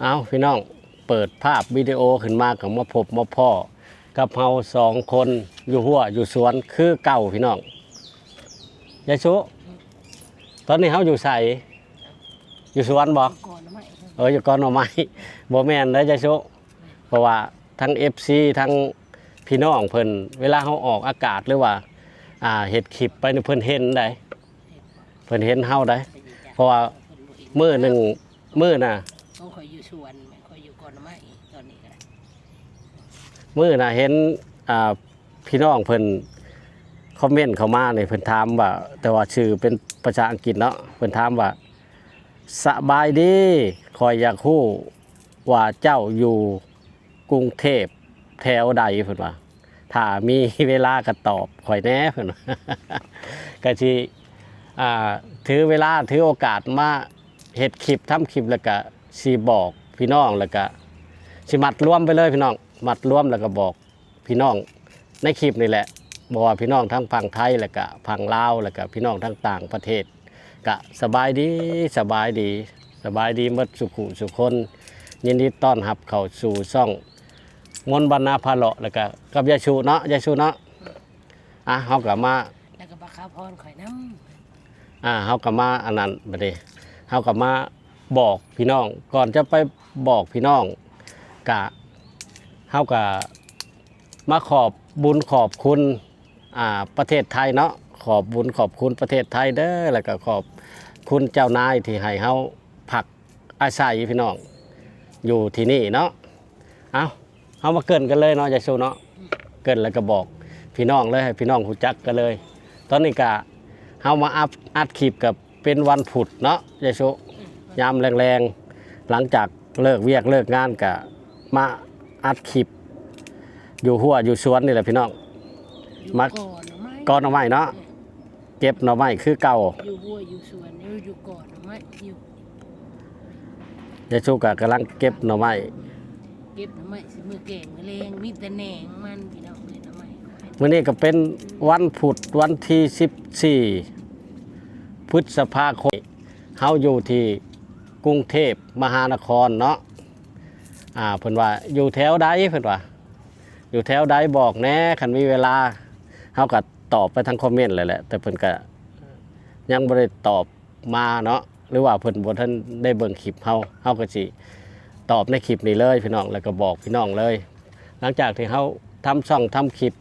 ເອົາ ພີ່ນ້ອງ ເປີດພາບວິດີໂອຂຶ້ນມາ ກໍມາພົບມາພໍ້ກັບເຮົາສອງຄົນ ຢູ່ຮົ້ວຢູ່ສວນຄືເກົ່າ ພີ່ນ້ອງ. ຍາຍສຸ ຕອນນີ້ເຮົາຢູ່ໃສ? ຢູ່ສວນບໍ່? ຢູ່ກອໜໍ່ໄມ້. ເອີ ຢູ່ກອໜໍ່ໄມ້. ບໍ່ແມ່ນເດ້ ຍາຍສຸ ເພາະວ່າທັງເອັຟຊີ ທັງພີ່ນ້ອງເພິ່ນ ເວລາເຮົາອອກອາກາດ ຫຼືວ່າ ອ່າ ເຮັດຄລິບໄປນີ້ ເພິ່ນເຫັນໃດ໋ ເພິ່ນເຫັນເຮົາໃດ໋ ເພາະວ່າມື້ໜຶ່ງ ມື້ນະ ຂອງຂ້ອຍຢູ່ສວນ ຂ້ອຍຢູ່ກອນໄມ້ ຕອນນີ້ກໍໄດ້ ມື້ນະເຫັນ ອ່າ ພີ່ນ້ອງເພິ່ນຄອມເມັນເຂົ້າມານີ້ ເພິ່ນຖາມວ່າ ແຕ່ວ່າຊື່ເປັນພາສາອັງກິດເນາະ ເພິ່ນຖາມວ່າ ສະບາຍດີ ຂ້ອຍຢາກຮູ້ວ່າເຈົ້າຢູ່ກຸງເທບແຖວໃດ ເພິ່ນວ່າ ຖ້າມີເວລາກໍຕອບຂ້ອຍແດ່ ເພິ່ນວ່າ ກໍຊິ ອ່າ ຖືເວລາ ຖືໂອກາດມາເຮັດຄລິບ ທຳຄລິບ ແລ້ວກໍຊິບອກພີ່ນ້ອງ ແລ້ວກໍຊິມັດລວມໄປເລີຍ ພີ່ນ້ອງ ມັດລວມ ແລ້ວກໍບອກ ພີ່ນ້ອງໃນຄລິບນີ້ແຫຼະ ບໍ່ວ່າພີ່ນ້ອງທາງຝັ່ງໄທ ແລ້ວກະຝັ່ງລາວ ແລ້ວກະພີ່ນ້ອງທາງຕ່າງປະເທດ ກະສະບາຍດີ ສະບາຍດີ ສະບາຍດີໝົດສູ່ຜູ້ສູ່ຄົນ. ຍິນດີຕ້ອນຮັບເຂົ້າສູ່ຊ່ອງມົນບັນນາພາເລາະ ແລ້ວກະກັບຍາຍສຸເນາະ ຍາຍສຸເນາະ. ອ່ະ ເຮົາກະມາ ແລ້ວກໍບັກຂາວພອນຂ້ອຍນຳ. ອ່າ ເຮົາກໍມາອັນນັ້ນ ບັດນີ້ເຮົາກໍມາບອກພີ່ນ້ອງ ກ່ອນຈະໄປບອກພີ່ນ້ອງ ກະ ເຮົາກໍມາຂອບບຸນຂອບຄຸນ ອ່າ ປະເທດໄທເນາະ ຂອບບຸນຂອບຄຸນປະເທດໄທເດີ ແລ້ວກໍຂອບຄຸນເຈົ້ານາຍທີ່ໃຫ້ເຮົາພັກອາໄສພີ່ນ້ອງ ຢູ່ທີ່ນີ້ເນາະ. ເອົາ ເຮົາມາເກີ່ນກັນເລີຍເນາະ ຍາຍສຸເນາະ ເກີ່ນແລ້ວກໍບອກພີ່ນ້ອງເລີຍ ໃຫ້ພີ່ນ້ອງຮູ້ຈັກກັນເລີຍ. ຕອນນີ້ກະເຮົາມາອັດ ອັດຄລິບກັບເປັນວັນພຸດເນາະ ຍາຍສຸ ຍາມແລງໆ ຫຼັງຈາກເລີກວຽກເລີກງານກະມາອັດຄລິບ ຢູ່ຮົ້ວຢູ່ສວນນີ້ແຫຼະພີ່ນ້ອງ ມາ ກອໜໍ່ໄມ້ເນາະ ເກັບໜໍ່ໄມ້ຄືເກົ່າ ຢູ່ຮົ້ວຢູ່ສວນ ຢູ່ ຢູ່ກອໜໍ່ໄມ້ຢູ່. ຍາຍສຸກະກຳລັງເກັບໜໍ່ໄມ້ ເກັບໜໍ່ໄມ້ຊິມື້ແກງມື້ແລງ ມີແຕ່ແໜງມັນພີ່ນ້ອງເອີຍ ໜໍ່ໄມ້. ມື້ນີ້ກໍເປັນວັນພຸດ ວັນທີສິບສີ່ ພຶດສະພາຄົມ ເຮົາຢູ່ທີ່ກຸງເທບມະຫານະຄອນເນາະ. ອ່າ ເພິ່ນວ່າຢູ່ແຖວໃດ ເພິ່ນວ່າ ຢູ່ແຖວໃດບອກແດ່ ຄັນມີເວລາ. ເຮົາກໍຕອບໄປທາງຄອມເມັນແລ້ວແຫຼະ ແຕ່ເພິ່ນກໍຍັງບໍ່ໄດ້ຕອບມາເນາະ ຫຼືວ່າເພິ່ນບໍ່ທັນໄດ້ເບິ່ງຄລິບເຮົາ ເຮົາກໍຊິຕອບໃນຄລິບນີ້ເລີຍພີ່ນ້ອງ ແລ້ວກໍບອກພີ່ນ້ອງເລີຍ. ຫຼັງຈາກທີ່ເຮົາທຳຊ່ອງທຳຄລິບ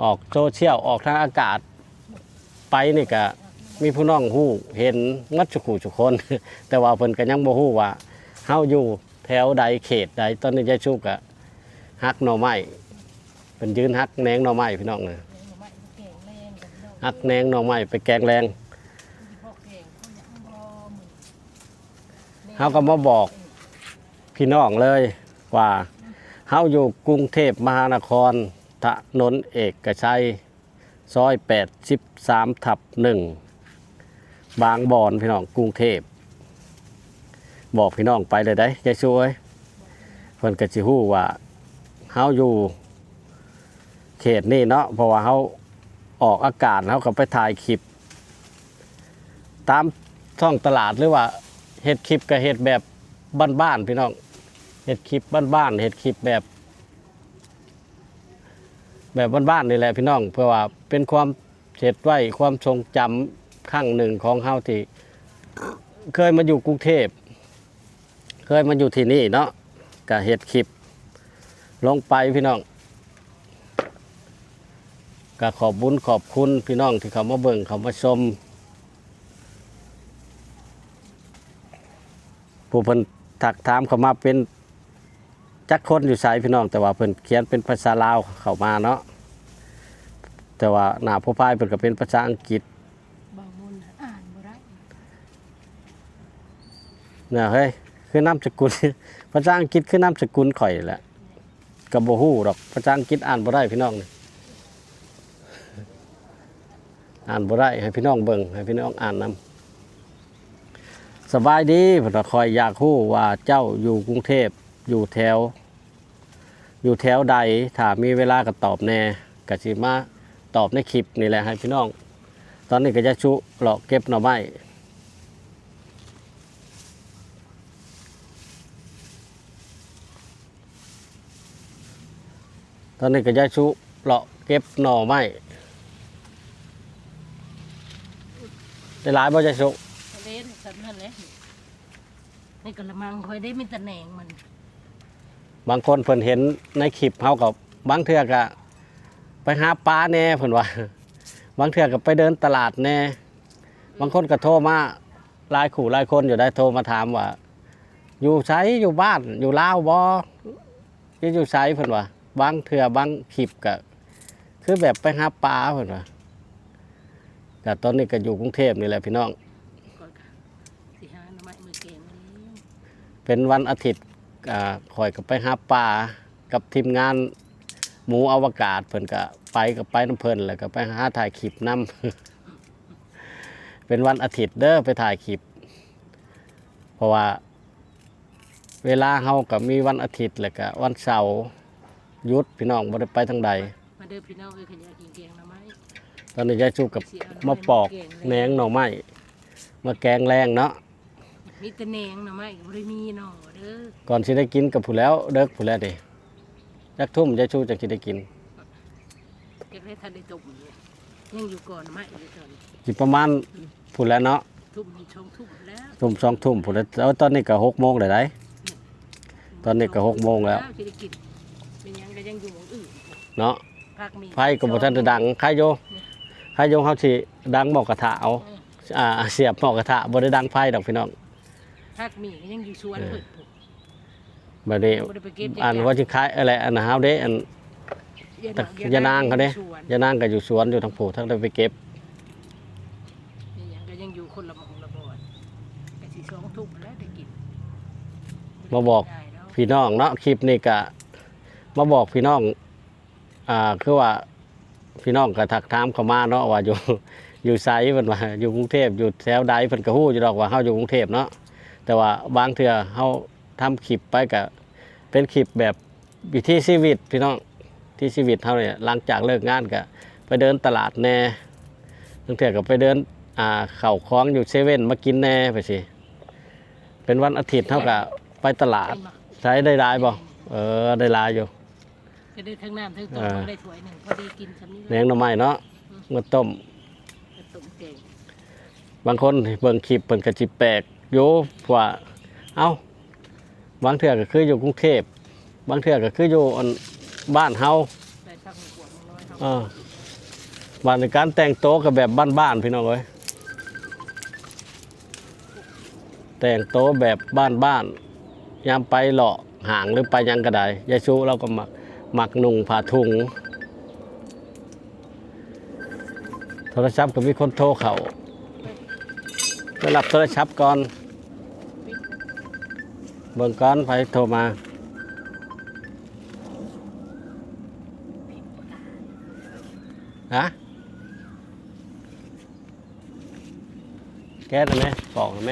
ອອກໂຊຊຽວ ອອກທາງອາກາດ ໄປນີ້ກະມີຜູ້ນ້ອງຮູ້ເຫັນໝົດສູ່ຜູ້ສູ່ຄົນ ແຕ່ວ່າເພິ່ນກະຍັງບໍ່ຮູ້ວ່າເຮົາຢູ່ແຖວໃດເຂດໃດ. ຕອນນີ້ຍາຍສຸກະຫັກໜໍ່ໄມ້ ເພິ່ນຢືນຫັກແໜງໜໍ່ໄມ້ພີ່ນ້ອງເອີຍ ຫັກແໜງໜໍ່ໄມ້ໄປແກງແລງ. ເຮົາກໍມາບອກພີ່ນ້ອງເລີຍວ່າ ເຮົາຢູ່ກຸງເທບມະຫານະຄອນ ຖະໜົນເອກກະໄຊ ຊອຍແປດສິບສາມທັບໜຶ່ງ ບາງບອນ ພີ່ນ້ອງ ກຸງເທບ. ບອກພີ່ນ້ອງໄປເລີຍເດ້ ຍາຍສຸເອີຍ ເພິ່ນກໍຊິຮູ້ວ່າເຮົາຢູ່ເຂດນີ້ເນາະ ເພາະວ່າເຮົາອອກອາກາດ ເຮົາກໍໄປຖ່າຍຄລິບຕາມທ້ອງຕະຫຼາດ ຫຼືວ່າເຮັດຄລິບກໍເຮັດແບບບ້ານໆ ພີ່ນ້ອງ ເຮັດຄລິບບ້ານໆ ເຮັດຄລິບແບບ ແບບບ້ານໆນີ້ແຫຼະພີ່ນ້ອງ ເພື່ອວ່າເປັນຄວາມເກັບໄວ້ ຄວາມຊົງຈຳຄັ້ງໜຶ່ງຂອງເຮົາທີ່ເຄີຍມາຢູ່ກຸງເທບ ເຄີຍມາຢູ່ທີ່ນີ້ເນາະ ກະເຮັດຄລິບລົງໄປພີ່ນ້ອງ. ກະຂອບບຸນຂອບຄຸນພີ່ນ້ອງທີ່ເຂົ້າມາເບິ່ງເຂົ້າມາຊົມ ຜູ້ເພິ່ນທັກຖາມເຂົ້າມາເປັນ ຈັກຄົນຢູ່ໃສພີ່ນ້ອງ ແຕ່ວ່າເພິ່ນຂຽນເປັນພາສາລາວເຂົ້າມາເນາະ ແຕ່ວ່າໜ້າໂປຣໄຟເພິ່ນກໍເປັນພາສາອັງກິດ. ບາງຄົນອ່ານບໍ່ໄດ້ນະເຮີ້ຍ ຄືນາມສະກຸນ ພາສາອັງກິດຄືນາມສະກຸນຂ້ອຍແຫຼະ ກໍບໍ່ຮູ້ດອກ ພາສາອັງກິດອ່ານບໍ່ໄດ້ພີ່ນ້ອງ ອ່ານບໍ່ໄດ້ ໃຫ້ພີ່ນ້ອງເບິ່ງ ໃຫ້ພີ່ນ້ອງອ່ານນຳ. ສະບາຍດີ ເພິ່ນວ່າ ຂ້ອຍຢາກຮູ້ວ່າເຈົ້າຢູ່ກຸງເທບ ຢູ່ແຖວ ຢູ່ແຖວໃດ ຖ້າມີເວລາກໍຕອບແດ່ ກໍຊິມາຕອບໃນຄລິບນີ້ແຫຼະໃຫ້ພີ່ນ້ອງ. ຕອນນີ້ກໍຢາຍສຸເລາະເກັບໜໍ່ໄມ້ ເ ຕອນນີ້ກໍຍາຍສຸເລາະເກັບໜໍ່ໄມ້ ໄດ້ຫຼາຍບໍ່ຍາຍສຸ? ເຫຼັ້ນສ່ຳນັ້ນແຫຼະ ໃນກະລະມັງຂ້ອຍໄດ້ມີແຕ່ແໜງມັນ. ບາງຄົນເພິ່ນເຫັນໃນຄລິບເຮົາກໍ ບາງເທື່ອກໍໄປຫາປາແດ່ເພິ່ນວ່າ ບາງເທື່ອກໍໄປເດີນຕະຫຼາດແດ່. ບາງຄົນກໍໂທມາ ຫຼາຍຄູ່ຫຼາຍຄົນຢູ່ໄດ໋ ໂທມາຖາມວ່າ ຢູ່ໃສ? ຢູ່ບ້ານ ຢູ່ລາວບໍ່? ຢູ່ ຢູ່ໃສ? ເພິ່ນວ່າ ບາງເທື່ອບາງຄລິບກໍຄືແບບໄປຫາປາເພິ່ນວ່າ. ກໍຕອນນີ້ກໍຢູ່ກຸງເທບນີ້ແຫຼະພີ່ນ້ອງ ຊິຫາໜໍ່ໄມ້ມາແກງ ເປັນວັນອາທິດ ອ່າ ຂ້ອຍກໍໄປຫາປາກັບທີມງານໝູອະວະກາດ ເພິ່ນກໍໄປ ກໍໄປນຳເພິ່ນ ແລ້ວກໍໄປຫາຖ່າຍຄລິບນຳ ເປັນວັນອາທິດເດີໄປຖ່າຍຄລິບ ເພາະວ່າເວລາເຮົາກໍມີວັນອາທິດ ແລ້ວກໍວັນເສົາຢຸດ ພີ່ນ້ອງບໍ່ໄດ້ໄປທາງໃດ. ມາເດີພີ່ນ້ອງເອີຍ ຄັນຢາກກິນແກງໜໍ່ໄມ້ ຕອນນີ້ຍາຍສຸກໍມາປອກແໜງໜໍ່ໄມ້ ມາແກງແລງເນາະ. ມີແຕ່ແໜງໜໍ່ໄມ້ກໍບໍ່ໄດ້ມີໜໍ່ເດີ. ກ່ອນຊິໄດ້ກິນກໍພຸ້ນແລ້ວ ເດິກພຸ້ນແລ້ວເດ. ຈັກທຸ່ມຍາຍສຸຈັ່ງຊິໄດ້ກິນ? ຈັກໄດ້ທັນໄດ້ຕົ້ມເລີຍ ຍັງຢູ່ກ່ອນໄມ້ຢູ່ຕອນນີ້ ຊິປະມານພຸ້ນແຫຼະເນາະ ທຸ່ມສອງທຸ່ມແລ້ວ ທຸ່ມສອງທຸ່ມພຸ້ນແຫຼະ. ເອີ ຕອນນີ້ກໍຫົກໂມງແລ້ວໃດ໋ ຕອນນີ້ກໍຫົກໂມງແລ້ວ ຊິໄດ້ກິນ ເປັນຫຍັງກໍຍັງຢູ່ໝ່ອງອື່ນເນາະ. ໄຟກໍບໍ່ທັນໄດ້ດັງ ໃຄຢູ່ ໃຄຢູ່ ເຮົາຊິດັງໝໍ້ກະທະເອົາ ເອີ ອ່າ ສຽບໝໍ້ກະທະ ບໍ່ໄດ້ດັງໄຟດອກພີ່ນ້ອງ. ຜັກໝີ່ກໍຍັງຢູ່ສວນເພິ່ນ ບັດນີ້ ອັນວ່າຊິຂາຍ ເອີ ແຫຼະ ອັນເຮົາເດ້ ອັນ ຍານາງເຂົາເດ້ ຍານາງກໍຢູ່ສວນຢູ່ທາງຜູ້ ທັງໄດ້ໄປເກັບ ອີຫຍັງກໍຍັງຢູ່ຄົນລະໝ່ອງລະບ່ອນ ກໍຊິສອງທຸ່ມແລ້ວໄດ້ກິນ. ມາບອກພີ່ນ້ອງເນາະ ຄລິບນີ້ກະມາບອກພີ່ນ້ອງ ອ່າ ຄືວ່າພີ່ນ້ອງກໍທັກຖາມເຂົ້າມາເນາະວ່າຢູ່ ຢູ່ໃສ ເພິ່ນວ່າຢູ່ກຸງເທບ ຢູ່ແຖວໃດ ເພິ່ນກໍຮູ້ຢູ່ດອກວ່າເຮົາຢູ່ກຸງເທບເນາະ ແຕ່ວ່າບາງເທື່ອເຮົາທຳຄລິບໄປກໍເປັນຄລິບແບບວິຖີຊີວິດພີ່ນ້ອງ ວິຖີຊີວິດເຮົານີ້ ຫຼັງຈາກເລີກງານກໍໄປເດີນຕະຫຼາດແດ່ ບາງເທື່ອກໍໄປເດີນ ອ່າ ເຂົ້າຂອງຢູ່ເຊເວັ່ນມາກິນແດ່ ໄປຊີ້ ເປັນວັນອາທິດເຮົາກໍໄປຕະຫຼາດ. ໃສ ໄດ້ຫຼາຍບໍ່? ເອີ ໄດ້ຫຼາຍຢູ່. ກໍໄດ້ທັງນ້ຳທັງຕົ້ມ ເອີ ໄດ້ຖ້ວຍໜຶ່ງ ພໍດີກິນສ່ຳນີ້ແຫຼະ ແນງໜໍ່ໄມ້ເນາະ ອືມ ມາຕົ້ມ ມາຕົ້ມແກງ. ບາງຄົນເບິ່ງຄລິບເພິ່ນກໍຊິແປກຢູ່ ເພາະວ່າ ເອົ້າ ບາງເທື່ອກໍຄືຢູ່ກຸງເທບ ບາງເທື່ອກໍຄືຢູ່ ອັນ ບ້ານເຮົາ ເອີ ບາດນີ້ການແຕ່ງໂຕກໍແບບບ້ານໆ ພີ່ນ້ອງເອີຍ. ແຕ່ງໂຕແບບບ້ານໆ ຍາມໄປເລາະຫ້າງ ຫຼື ໄປຫຍັງກໍໄດ້ ຍາຍສຸລາວກໍມັກ ມັກນຸ່ງຜ້າຖົງ. ໂທລະສັບກໍມີຄົນໂທເຂົ້າ ໄປຮັບໂທລະສັບກ່ອນ ເບິ່ງກ່ອນໃຜໂທມາ. ຮະ? ແກະໄດ້ໄໝ? ປອກໄດ້ໄໝ?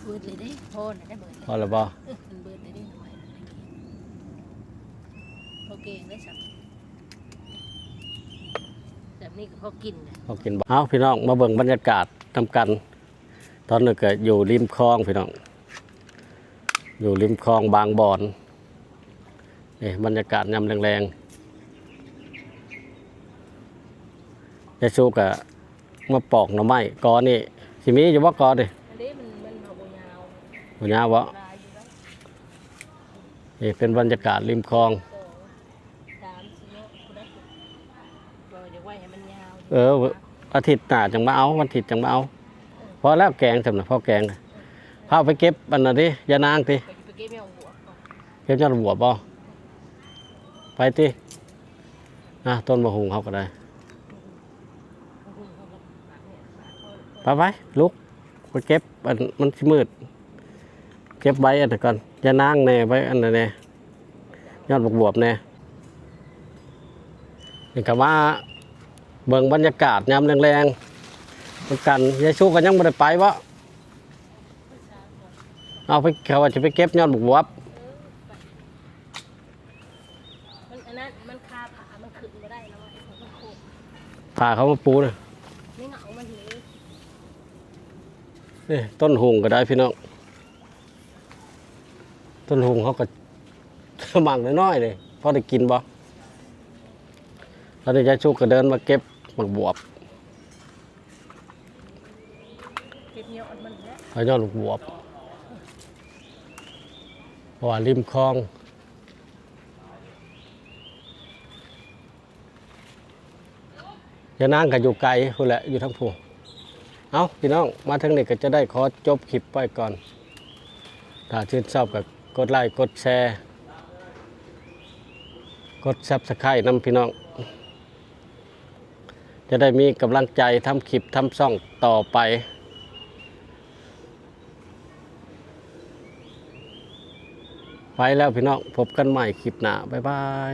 ເບິດເລີຍເດ້ ພໍແລ້ວໄດ້ເບິດ ພໍແລ້ວບໍ່? ເອີ ມັນເບິດເລີຍເດ້ ໜໍ່ໄມ້ ພໍແກງໄດ້ຊະ ແບບນີ້ກໍພໍກິນແຫຼະ ພໍກິນ. ເອົ້າ ພີ່ນ້ອງ ມາເບິ່ງບັນຍາກາດນຳກັນ ຕອນນີ້ກໍຢູ່ລິມຄອງ ພີ່ນ້ອງ ຢູ່ລິມຄອງບາງບອນ. ນີ້ບັນຍາກາດຍາມແລງໆ ຍາຍສຸກໍມາປອກໜໍ່ໄມ້ ກໍນີ້ ຊິມີຢູ່ບໍ່ກໍນີ້? ອັນນີ້ມັນ ມັນບໍ່ຍາວ ບໍ່ຍາວບໍ່? ຫຼາຍຢູ່ແລ້ວ ນີ້ເປັນບັນຍາກາດລິມຄອງ ສອງ ສາມ ສີ່ ເນາະ ຜູ້ໃດກໍຢາກໄວ້ໃຫ້ມັນຍາວ ເອີ ອາທິດໜ້າຈັ່ງມາເອົາ ວັນອາທິດຈັ່ງມາເອົາ ພໍແລ້ວແກງຊ່ຳນະ ພໍແກງ ພາໄປເກັບອັນນັ້ນຕິ ຢານາງຕິ ໄປເກັບຍອດບວບ ເກັບຍອດບວບບໍ່? ໄປຕິ ນະ ຕົ້ນບັກຫຸ່ງເຮົາກໍໄດ້ ໄປໆ ລຸກ ໄປເກັບ ອັນ ມັນຊິມືດ ເກັບໃບອັນນັ້ນກ່ອນ ຢານາງແດ່ ໃບອັນນັ້ນແດ່ ຍອດບັກບວບແດ່. ນີ້ກໍມາເບິ່ງບັນຍາກາດຍາມແລງໆນຳກັນ. ຍາຍສຸກໍຍັງບໍ່ໄດ້ໄປບໍ? ເອົາໄປ ເຂົາວ່າຈະໄປເກັບຍອດບັກບວບ. ມັນອັນນັ້ນ ມັນຄາຜາ ມັນຂຶ້ນບໍ່ໄດ້ນະ ມັນໂຄກ ຜາເຂົາມາປູນະ ນີ້ເຫງົາມັນນີ້. ນີ້ຕົ້ນຫຸ່ງກໍໄດ້ພີ່ນ້ອງ ຕົ້ນຫຸ່ງເຮົາກໍໝາກນ້ອຍໆເດ້ ພໍໄດ້ກິນບໍ່? ຕອນນີ້ຍາຍສຸກກໍເດີນມາເກັບໝາກບວບ ເກັບຍອດມັນແຫຼະ ເອົາຍອດໝາກບວບ ເພາະວ່າລິມຄອງ ຍານາງກໍຢູ່ໄກພຸ້ນແຫຼະ ຢູ່ທາງພຸ້ນ. ເອົ້າ ພີ່ນ້ອງ ມາເຖິງນີ້ກໍຈະໄດ້ຂໍຈົບຄລິບໄວ້ກ່ອນ. ຖ້າຊື່ນຊອບກໍກົດໄລກົດແຊ ກົດ Subscribe ນຳພີ່ນ້ອງ ຈະໄດ້ມີກຳລັງໃຈທຳຄລິບທຳຊ່ອງຕໍ່ໄປ. ໄປແລ້ວພີ່ນ້ອງ ພົບກັນໃໝ່ຄລິບໜ້າ ບາຍບາຍ.